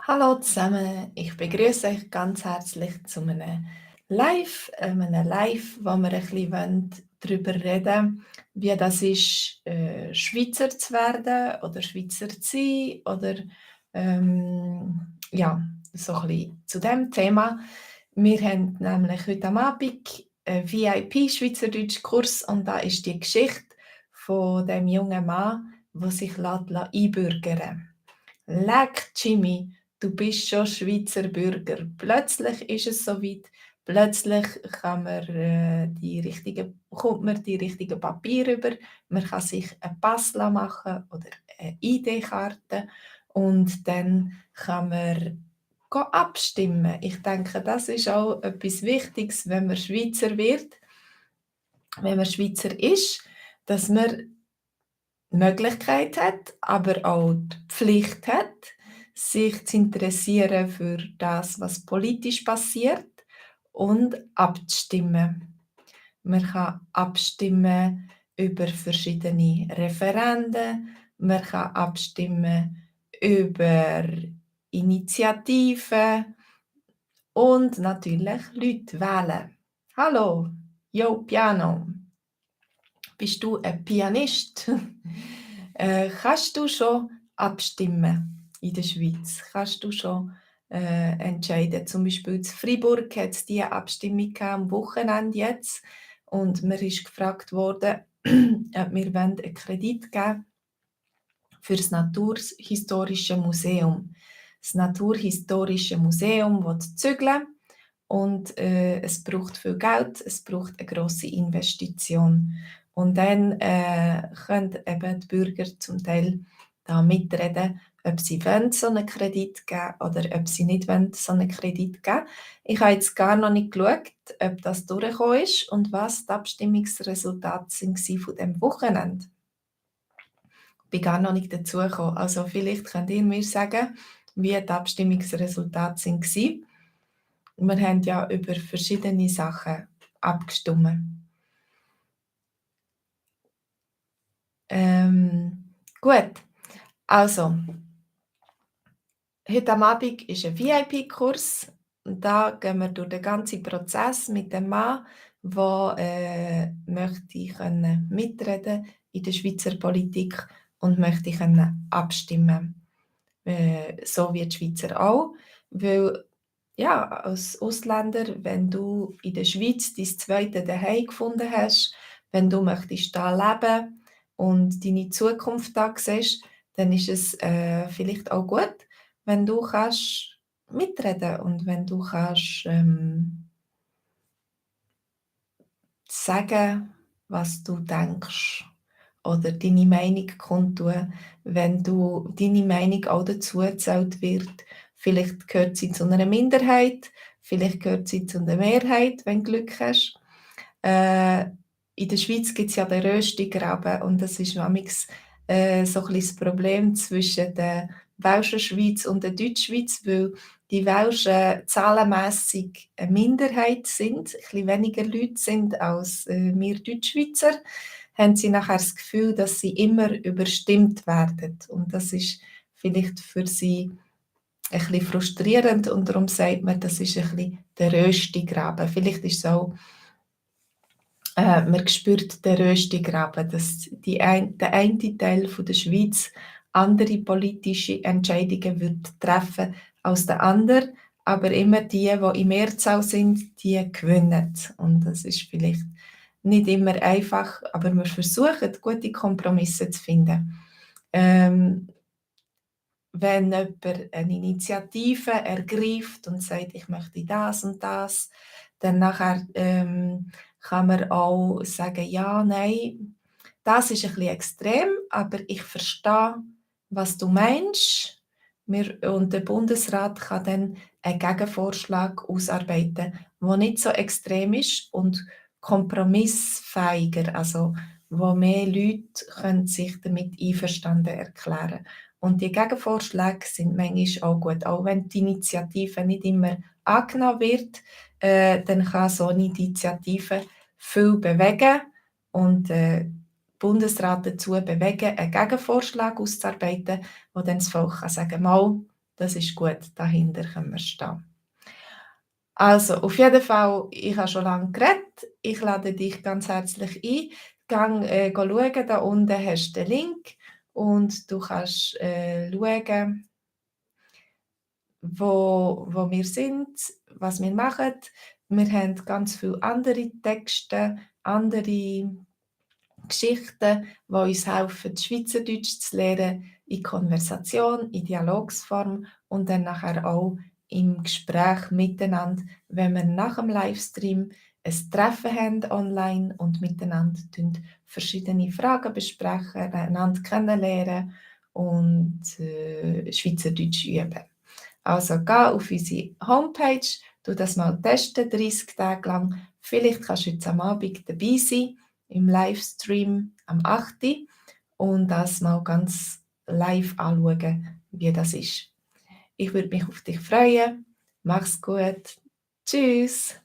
Hallo zusammen, ich begrüße euch ganz herzlich zu einem Live, wo wir ein bisschen darüber reden, wie das ist, Schweizer zu werden oder Schweizer zu sein oder ja, so ein bisschen zu dem Thema. Wir haben nämlich heute am Abend einen VIP-Schweizerdeutsch-Kurs und da ist die Geschichte von dem jungen Mann, der sich einbürgern lässt. Leck, Jimmy, du bist schon Schweizer Bürger. Plötzlich ist es soweit. Plötzlich kommt man die richtigen Papiere über. Man kann sich einen Pass machen oder eine ID-Karte und dann kann man abstimmen. Ich denke, das ist auch etwas Wichtiges, wenn man Schweizer wird, wenn man Schweizer ist, dass man die Möglichkeit hat, aber auch die Pflicht hat, sich zu interessieren für das, was politisch passiert und abzustimmen. Man kann abstimmen über verschiedene Referenden, man kann abstimmen über Initiativen und natürlich Leute wählen. Hallo, yo Piano. Bist du ein Pianist? Kannst du schon abstimmen in der Schweiz? Kannst du schon entscheiden? Zum Beispiel in Freiburg hat es diese Abstimmung am Wochenende jetzt und mir ist gefragt worden, ob wir einen Kredit geben für das Naturhistorische Museum. Das Naturhistorische Museum will zügeln und es braucht viel Geld, es braucht eine grosse Investition. Und dann können eben die Bürger zum Teil da mitreden, ob sie wollen, so einen Kredit geben oder ob sie nicht wollen, so einen Kredit geben. Ich habe jetzt gar noch nicht geschaut, ob das durchgekommen ist und was die Abstimmungsresultate waren von diesem Wochenende. Ich bin gar noch nicht dazu gekommen. Also vielleicht könnt ihr mir sagen, wie die Abstimmungsresultate waren. Wir haben ja über verschiedene Sachen abgestimmt. Gut, also, heute am Abend ist ein VIP-Kurs und da gehen wir durch den ganzen Prozess mit dem Mann, der möchte können mitreden in der Schweizer Politik und möchte können abstimmen, so wie die Schweizer auch, weil ja, als Ausländer, wenn du in der Schweiz dein zweite Zuhause gefunden hast, wenn du möchtest da leben und deine Zukunft da siehst, dann ist es vielleicht auch gut, wenn du kannst mitreden und wenn du kannst sagen, was du denkst oder deine Meinung kundtun, wenn deine Meinung auch dazu gezählt wird. Vielleicht gehört sie zu einer Minderheit, vielleicht gehört sie zu einer Mehrheit, wenn du Glück hast. In der Schweiz gibt es ja den Röstigraben und das ist manchmal so ein bisschen das Problem zwischen der Welschen Schweiz und der Deutschschweiz, weil die Welschen zahlenmässig eine Minderheit sind, ein bisschen weniger Leute sind als wir Deutschschweizer, haben sie nachher das Gefühl, dass sie immer überstimmt werden. Und das ist vielleicht für sie ein bisschen frustrierend und darum sagt man, das ist ein bisschen der Röstigraben. Vielleicht ist es auch man spürt den Röstigraben, dass der eine Teil von der Schweiz andere politische Entscheidungen wird treffen als der andere, aber immer die in Mehrzahl sind, die gewinnen. Und das ist vielleicht nicht immer einfach, aber wir versuchen, gute Kompromisse zu finden. Wenn jemand eine Initiative ergreift und sagt, ich möchte das und das, dann nachher kann man auch sagen, ja, nein, das ist ein bisschen extrem, aber ich verstehe, was du meinst. Und der Bundesrat kann dann einen Gegenvorschlag ausarbeiten, der nicht so extrem ist und kompromissfähiger, also wo mehr Leute können sich damit einverstanden erklären. Und die Gegenvorschläge sind manchmal auch gut, auch wenn die Initiative nicht immer angenommen wird, dann kann so eine Initiative viel bewegen und Bundesrat dazu bewegen, einen Gegenvorschlag auszuarbeiten, wo dann das Volk kann sagen, mal, das ist gut, dahinter können wir stehen. Also, auf jeden Fall, ich habe schon lange geredet. Ich lade dich ganz herzlich ein. Gang, schauen, da unten hast du den Link und du kannst schauen, wo wir sind, was wir machen. Wir haben ganz viele andere Texte, andere Geschichten, die uns helfen, Schweizerdeutsch zu lernen, in Konversation, in Dialogsform und dann nachher auch im Gespräch miteinander, wenn wir nach dem Livestream ein Treffen haben online und miteinander verschiedene Fragen besprechen, einander kennenlernen und Schweizerdeutsch üben. Also geh auf unsere Homepage, tu das mal testen, 30 Tage lang. Vielleicht kannst du jetzt am Abend dabei sein, im Livestream am 8. und das mal ganz live anschauen, wie das ist. Ich würde mich auf dich freuen. Mach's gut. Tschüss.